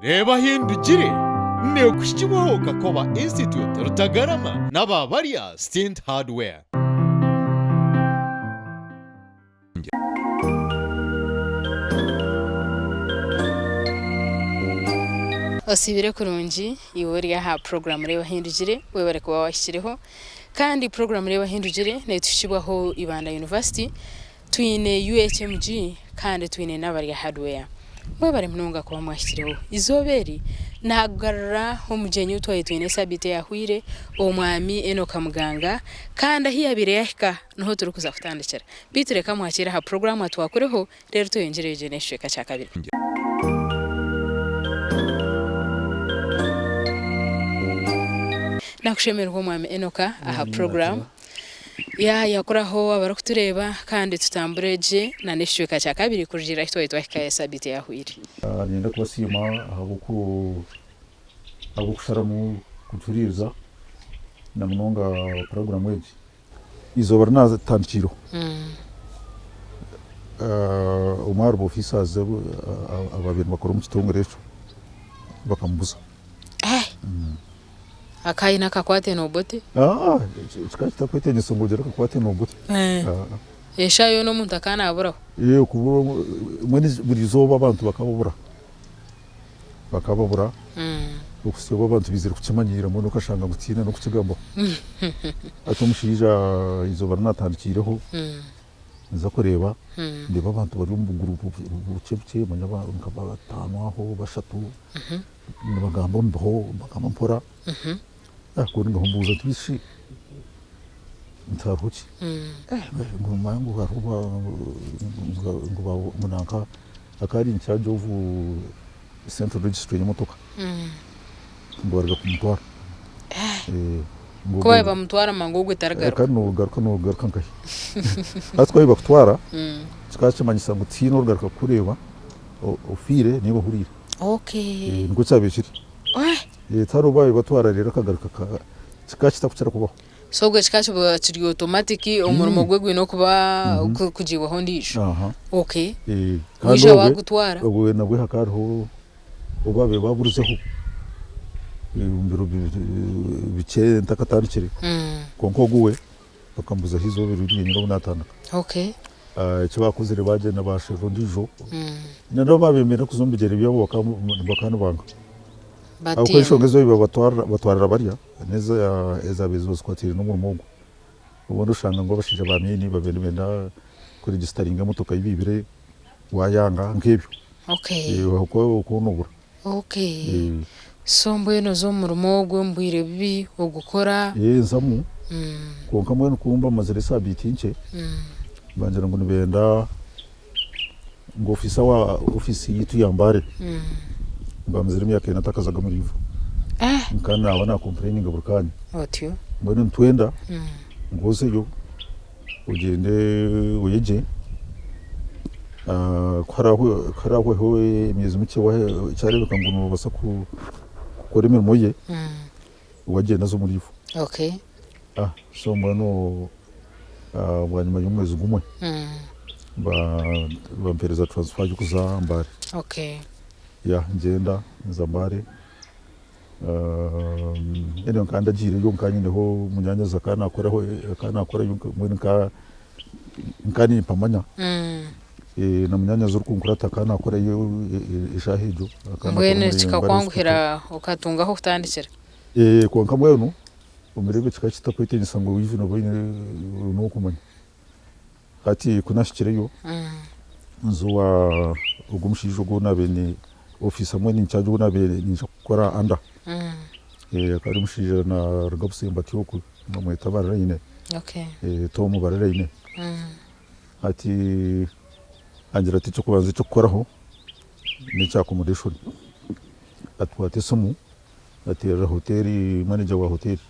Reeba Ahindugire neekuhikibwaho Kakoba Institute Rutagarama n'aba Barya Stint Hardware. Osiibire kurungi iwe ori aha puroguraamu Reeba Ahindugire, webare kuba waahikireho. Kandi puroguraamu Reeba Ahindugire neetuhikibwaho Ibanda University. Twine UHMG kandi twine n'abari Hardware. Mwebare munonga kuba mwahikireho. Eizooba eri naagarura omugyenyi ou twabaire twine esabiiti eyahweire, Omwami Enock Muganga, kandi ahu yaabaire yaahika niho turikuza kutandikira. Beitu reka mwakiire aha puroguraamu atwakureho reero tweyongyereyo gye n'ekicweka kya kabiri. Nakushemererwa Omwami Enock aha puroguraamu. Yaayakuraho abarikutureeba kandi tutambure gye na n'ekicweka kya kabiri kurugiirira ahu twaba twahika esabiiti eyahweire. Niinyenda kubasiima ahabw'okusharamu kutuhuriiriza na munonga puroguraamu egi. Eizooba ri naatandikiireho, omwe ahari ba ofiisaazi abaabaire nibakora omu kitongore ekyo bakamubuza. Akaba aine akakwate n'Obote? Aa, kikaba kitakwetengyesa ngu ogire akakwate n'Obote. Eshaaha yoona omuntu akaba naaburaho? Ee, okubura mbwenu buri izooba abantu bakababura, bakababura okuhitsya obu abantu baizire kukimanyiira mbwenu okashanga ngu tihaine n'okukigambaho. Hati omushaija eizooba ri naatandikiireho nza kureeba, ndeeba abantu bari omu buguruupu bukye bukye manya nka bataano aho, bashatu. Nibagamba omu biho, nibagamba mpora. Ku ndingaho mbuuza nti beitu shi nti hariho ki? Ngu noomanya ngu hariho ngu nanka akaba ari incharge of central registry y'emotoka ngu baruga kumutwara. Ku baabaire bamutwara mangu ogwo taragaruka. Kandi noogaruka noogaruka nkahi? Hati ku baabaire bakutwara kikaba kimanyisa ngu tihaine orikugaruka kukureeba ofiire naiwe ohuriire. Okay. Nikwo kyabaire kiri. Tihariho obu baabaire batwara reero akagaruka kikaba kitakukira kubaho. So obwo kikaba kiba kiri automatic omurimo gwe gwine okuba kugiibwaho ondiijo. Okay. Waija waagutwara. Obwe nabwe hakaba hariho obu baabaire baaburizeho omu biro bikye ntakatandikire. Kwonka ogu we bakamubuzaho eizooba eryo ryenyine obu naatandika. Okay. Eki baakozire baagyenda baasherura ondiijo, nabo baabemerera kuza omu bigyere byabo bakaba nibanga. Ahabw'okuba enshonga ezi baabaire batwarira barya n'ezaabaire ziba zikwatiraine n'omurimo ogwo. Obundi oshanga ngu abashaija ba maini baabaire nibenda kuregisitaringa emotoka ei baibire waayanga nk'ebyo. Okwo noobura. Okay. So mbwenu oza omu murimo ogwo omu bwire bubi ogukora. Ee nzamu kwonka mbwenu ku mba mazire esaabiiti nkye bangira ngu nibenda ngu ofiisa wa ofiisi yaitu ya Mbale mba mazire emyaka ena ntakazaga omuri ivo nka naaba naakompureyininga buri kaanya. Otyo. Mbwenu nitwenda ngu ozeyo Ogyende oyegye, ku haraahweho emyezi mikye kyareebeka ngu noobaasa kukora emirimo ye, we agyende aze omuri ivo. So mbwenu bwanyima y'omwezi gumwe, bampeereza transfer y'okuza Mbale. Ngyenda nza Mbale. Anyway nkaba ndagiireyo nkaba nyineho munyaanyazi akaba naakoraho akaba naakorayo mbwenu nka nkaba nimpamanya na munyaanyazi orikunkurata akaba naakorayo eshaaha egyo akaba naakora Mbwenu omuri Mbare kikakwanguhira Hospital. okatunga ah'okutandikira? Kwonka mbwenu omureebe kikaba kitakwetengyesa ngu even obe oine n'okumanya. Hati ku naahikireyo, nza owa ogwo omushaija ogu naabaire ni ofiisa mbwenu in charge ou naabaire niija kukora under. Akaba ari omushaija naaruga Busembati okwe nibamweta Bariraine, Tom Bariraine. Hati angira ati eky'okubanza eky'okukoraho n'ekya accommodation. Atwata esimu ateerera hoteeri, manager wa hoteeri,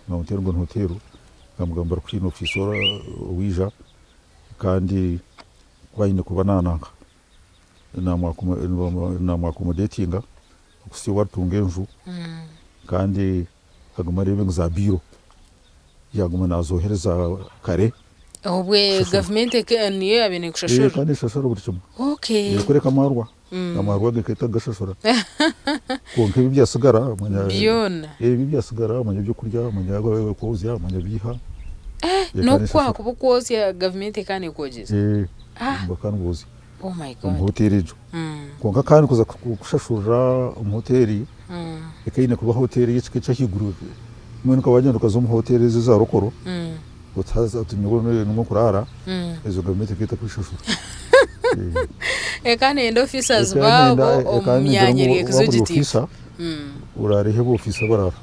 naamuteera ngu ni hoteeri. Nkamugambira ku haine ofiisa owaija kandi ku aine kuba nananka namwakomodetinga okuhitsya obu aritunga enju kandi agume areebe ngu za biiro yaguma nazohereza kare. Obwe gavumenti niyo yabaire nekushashura? Ekaba neshashura buri kimwe. Kureka amarwa. Amaarwa gakaita kugashashura. Kwonka ebi ebyasigara manya Byona. Ebi ebyasigara manya ebyokurya, manya kwozya, manya biiha. N'oku kwakuba okwozya gavumenti ekaba neekwogyeza? Eeh, Ah! bakaba niboozya Oh my omu God. hoteeri egyo. Kwonka kandi kuza kushashurira omu hoteeri, ekaba eine kuba hoteeri y'ekika eky'ahaiguru. Mbwenu ukaba wagyenda okaza omu hoteeri ezi eza rokoro, oti haza oti nyowe nimwo nkuraara, ezo gavumenti ekaba etakwishashura. Ekaba neyenda officers Ekaba baabo neyenda omu ekaba neyenda myanya ngu eri waaba ori executive. ofiisa, oraare ahu abofiisa baraara.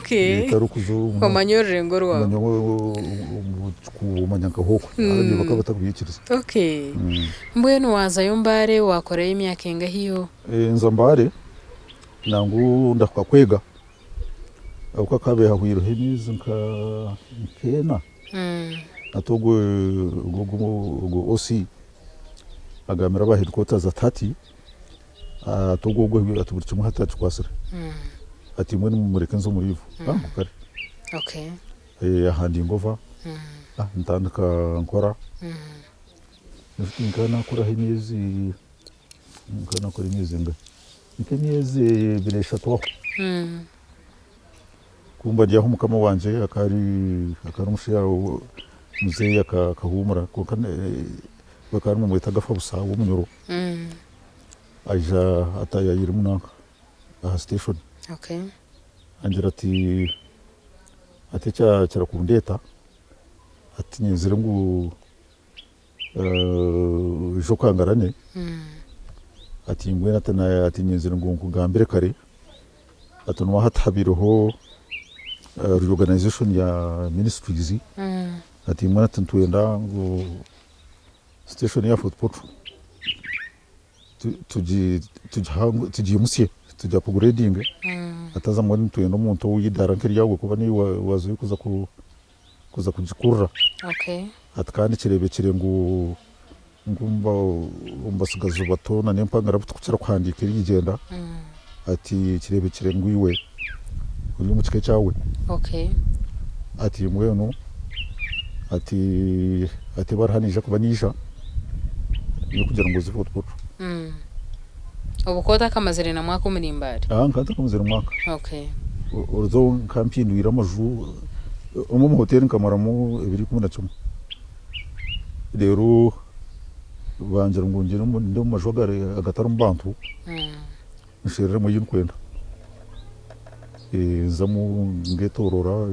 Etari kuza omu Omanye orurengo rwawe. omanye omu kikuubo omanya nka hokwe. Ebyo bakaba batakubyikiriza. Okay. Mbwenu waazayo Mbale waakorayo emyaka engahi yo? Nza Mbale nangu ndahuka kwega ahabw'okuba hakaba hahwireho emyezi nka ena hati ogwo ogwo OC agambira aba headquarters ati hati ati ogwo ogwo ati buri kimwe hati akikwatsire ati mbwenu mumureke nze omu leave ngu kare. Ahandinga ova ntandika nkora nkaba nakoraho emyezi Nkaba nakora emyezi engahi? Nk'emyezi ebiri eshatu aho. Ku mba ndi aho mukama wangye akaba ari akaba ari omushaija muzeeyi akahuumura kwonka bakaba nibamweta Gafa busa w'omunyoro. Aija ataayaayiremu nanka aha station. Angira ati ati ekyakira kundeeta ati nyenzire ngu Oije okangarane ati mbwenu ati nyenzire ngu nkugambire kare ati nooha hati habaireho reorganization ya ministries ati mbwenu ati nitwenda ngu station ya Fort Portal tugiimutsye tugi upgradinge ati haza mbwenu nitwenda omuntu ow'eidaara nk'eryawe kuba niiwe waazayo kuza kuza kugikurura. Ati kandi kireebekire ngu ngu omu batsigazi bato na n'empangara abu turikukira kuhandiika eriigyenda, ati kireebekire ngu iwe ori omu kika ekyawe. Ati mbwenu ati ati ebaruha neija kuba neija y'okugira ngu oze Fort Portal. Obwo okaba otakamazire na mwaka omuri Mbale? Nkaba ntakamazire mwaka. Orizo nkaba mpindwire amaju, omwe omu hoteeri nkamaramu ebiro 11 reero bangira ngu ngyende nde omu maju agatarimu bantu nsheruremu ei ndikwenda. Nzamu ngetorora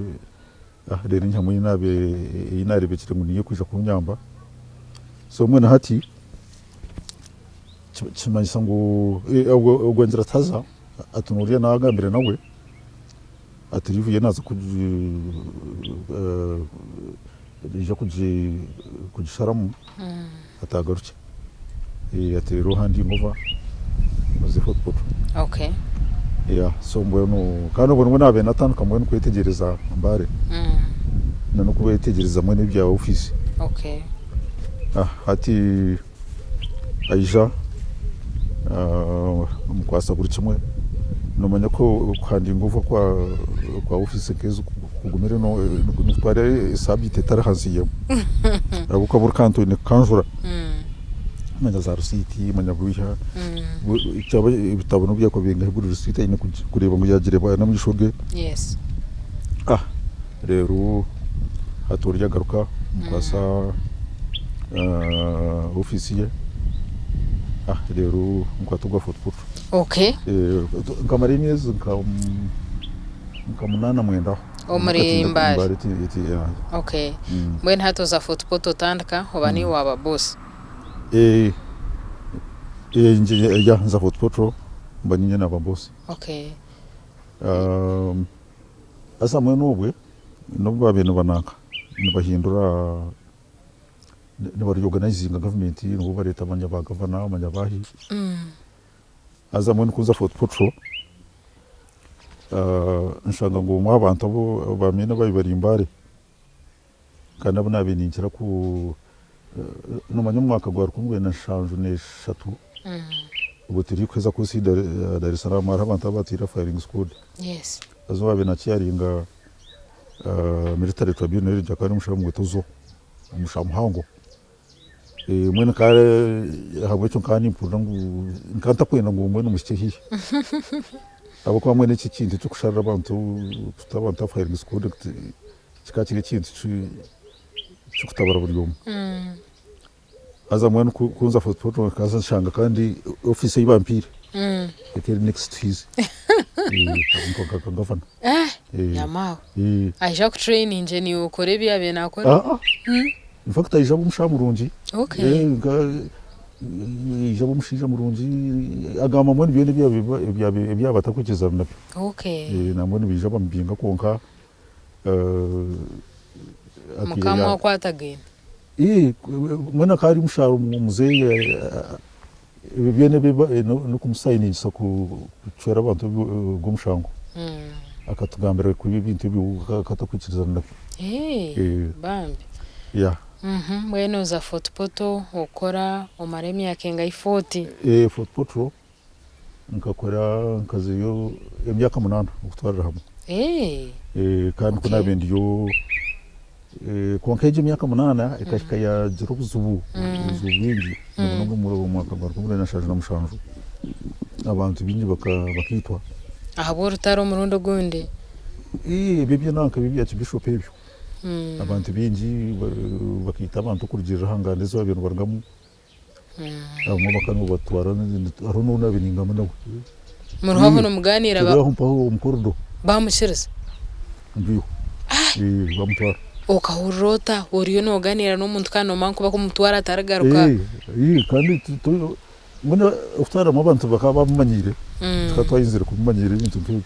reero nyihamu ei naareebekire ngu niyo erikwija kunyamba. So mbwenu hati Kimanyisa ngu ogwo angira ati haza ati noriya nagambire nawe ati leave ye naza naija kugisharamu ati agarukye ati reero ahandi ngova oze Fort Portal. So mbwenu kandi obwo nibwo nabaire natandika mbwenu kwetegyereza Mbale nanokwetegyereza mbwenu ebya ofiisi. Hati aija amukwatsa buri kimwe, noomanya ku kuhandinga ova kwa ofiisi nk'ezo kugumire nikutwara esaabiiti etari ahansi y'emwe ahabw'okuba buri kantu oine kukanjura manya za risiiti manya bwiha kyaba ebitabo n'obu byakuba bingahi buri risiiti aine kureeba ngu yaagireeba n'amaisho ge. Reero hati oriya agaruka amukwasa ofiisi ye reero nkwata ogwa Fort Portal. Nkamara emyezi nka munaana mwenda aho. Omuri Mbale? Mbwenu hati oza Fort Portal otandika oba niiwe waaba boss? Nza Fort Portal mba niinye naaba boss. Haza mbwenu obwe nobu baabaire nibananka nibahindura niba reorganizinga gavumenti nibwo bareeta manya ba gavana manya baahi haza mbwenu ku nza Fort Portal nshanga ngu omwe aha bantu abu bamine abaabaire bari Mbale kandi abu naabaire ninkira ku noomanya omu mwaka gwa 1973 obwo turikuheza kuhitsya Dar es Salaam hariho abantu abaatwire aha firing squad haza owaabaire nakiyaringa military tribunal egyo akaba ari omushaija bamweta Ozo omushaija muhango. Mbwenu nka ahabw'ekyo nkaba nimpurira ngu nkaba ntakwenda ngu mbwenu muhikye haihi. Ahabw'okuba mbwenu eki ekintu ky'okusharira abantu kuta abantu aha firing squad kikaba kiri ekintu ky'okutabura buri omwe. Haza mbwenu ku nza Fort Portal nkaza nshanga kandi ofiisi ei bampiire ekaba eri next to his nka gavana. Nyamaawe aija akutureyininge naiwe okore ebi yaabaire naakora? In fact aija aba omushaija murungi, aija aba omushaija murungi agamba mbwenu byona ebi yaaba atarikwikirizana nabyo. Nambwenu baija bamubinga kwonka Mukama akwatagaine. Mbwenu akaba ari omuzeeyi ebyo byona n'okumusayiningisa kucwera abantu ogwo omushango. Akatugambira ku ebintu ebyo akaba atarikwikirizana nabyo. Bambi. Mbwenu oza Fort Portal okora omara emyaka engahi Fort? Fort Portal Nkakora nkazayo emyaka munana okutwarira hamwe. Kandi ku naabaire ndiyo kwonka egyo emyaka munana ekahika yaagira obuzibu, obuzibu bwingi na munonga omu mwaka gwa 2077 abantu baingi bakaitwa. Ahabw'orutaro omurundi ogundi? Ebyo eby'enanka ebyo ebya kibishopu ebyo. Abantu baingi bakaita abantu okurugiirira aha nganda ezi baabaire nibarugamu. Abamwe bakaba nibabatwara hariho n'ou naabaire ningamba nawe. Muriho aho nimugaaniira Turi aho mpaho omu korido. Baamukiriza? Ndiho. Bamutwara. Okahurira ota oriyo noogaaniira n'omuntu kandi noomanya ngu ku bakumutwara atarigaruka? Kandi mbwenu okutwariramu abantu bakaba bamumanyiire, tukaba twayenzire kumumanyiira ebintu nk'ebyo.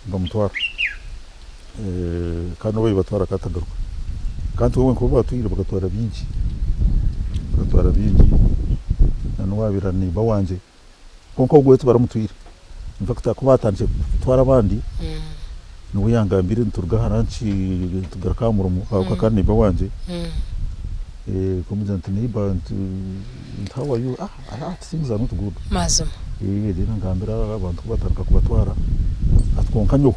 Bamutwara. Kandi n'obu babibatwara akaba atagaruka. Kandi itwe nk'obu baatwire bakatwara bingi, bakatwara bingi na n'owaabaire ari neighbour wangye kwonka ogwo we tibaramutwire. In fact ku baatandikire kutwara abandi, niwe yangambiire nituruga aha lunch nitugaruka aha murimo ahabw'okuba akaba ari neighbour wangye, nkamugira nti neighbour nti how are you? Ah things are not good. Mazima. Reero angambira abantu ku batandika kubatwara ati kwonka nyowe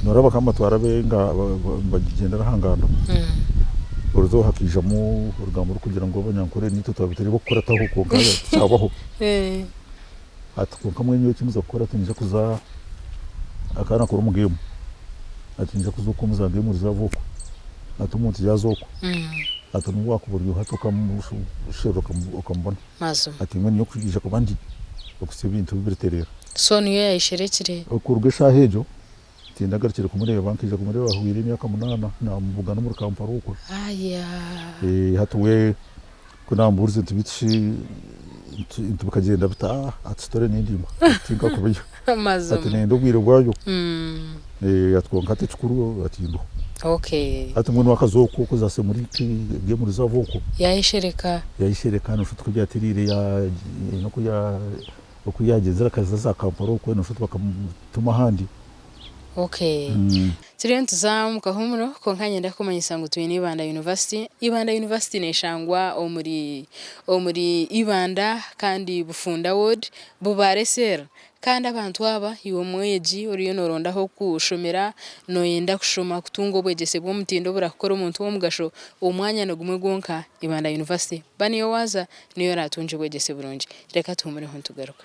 noreeba bakaba nibatwara nibagyendera aha ngando oruzaho hakaijamu orugambo rurikugira ngu abanyankore naitwe twaba turi ab'okukurataho kwonka tikyabaho ati kwonka mbwenu nyowe eki ndikuza kukora tinyija kuza akaba nakora omu geemu ati niinyija kuza okwo omu za geemu reserve okwo ati omuntu yaaza okwo ati nobu wakuba ori hati okamusherura okamubona. Mazima. Ati mbwenu nyowe kwija kuba ndi okuhitsya ebintu biritereera. So niyo yayesherekire. Okuruga eshaaha egyo tindagarukire kumureeba, nkaija kumureeba hahweire emyaka munana namubugana omuri Kampala okwo. Aya. Hati we ku namubuurize nti beitu shi nti bikagyenda bita, ah ati story ni ndaingwa tinkakubayo. Mazima. Ati nenda obwire bwayo. Ati kwonka hati ekikuru ati ndiho. Okay. Hati mbwenu akaza okwo okuza Semuriki game reserve okwo. Yayeshereka. Yayeshereka noshuta oku byatereire ya oku ya oku yagyenzire akaza za Kampala okwo noshuta bakamutuma ahandi. Okay. Turiyo nituza omu kahuumuro kwonka niinyenda kukumanyisa ngu twine Ibanda University. Ibanda University neeshangwa omuri omuri Ibanda kandi Bufunda ward, Bubare cell. Kandi abantu aba, iwe omwegi oriyo nooronda ah'okushomera, nooyenda kushoma kutunga obwegyese bw'omutindo oburakukora omuntu w'omugasho, omwanya nigumwe gwonka, Ibanda University. Ba niyo waaza, niyo oraatungye obwegyese burungi. Reka tuhumureho nitugaruka.